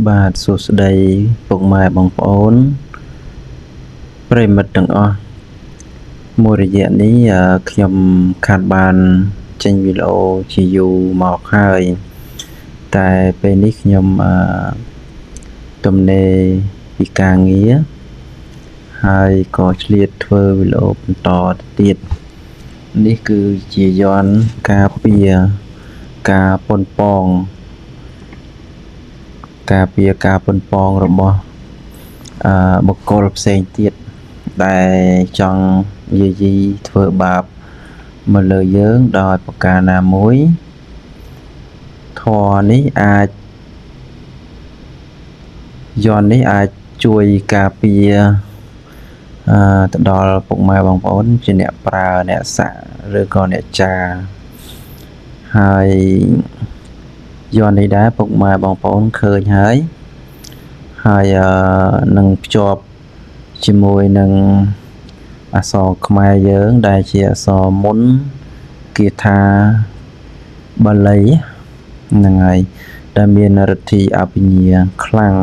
បាទសួស្តីពុកម៉ែបងប្អូនប្រិយមិត្តទាំងអស់មួយរយៈនេះខ្ញុំខាត់បានចេញវីដេអូជាយូរមកហើយតែពេលនេះខ្ញុំទំនេរពីការងារហើយក៏ឆ្លៀតធ្វើវីដេអូបន្តទៅទៀតនេះគឺជាយន្តការពារការប៉ុនប៉ងការពារការប៉ុនប៉ងរបស់បុគ្គលផ្សេងទៀតដែលចង់យាយីធ្វើបាបមកលើយើងដោយប្រការណាមួយធម៌នេះអាចយន្តនេះអាចជួយការពារទៅដល់ពុកម៉ែបងប្អូនជាអ្នកប្រើអ្នកសាក់ឬក៏អ្នកចាហើយយន្តនេះដែរពុកម៉ែបងប្អូនឃើញហើយហើយនឹងភ្ជាប់ជាមួយនឹងអក្សរខ្មែរយើងដែលជាអក្សរមុនគាថាបាលីហ្នឹងហើយដែលមានឫទ្ធិអភិញ្ញាខ្លាំង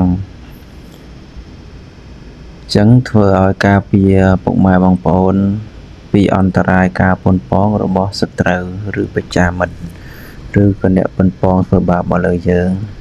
ចឹងធ្វើឲ្យការពារពុកម៉ែបងប្អូនពីអន្តរាយការប៉ុនប៉ងរបស់សត្រូវឬបច្ចាមិត្តឬក៏អ្នកប៉ុនប៉ងធ្វើបាបមកលើយើង។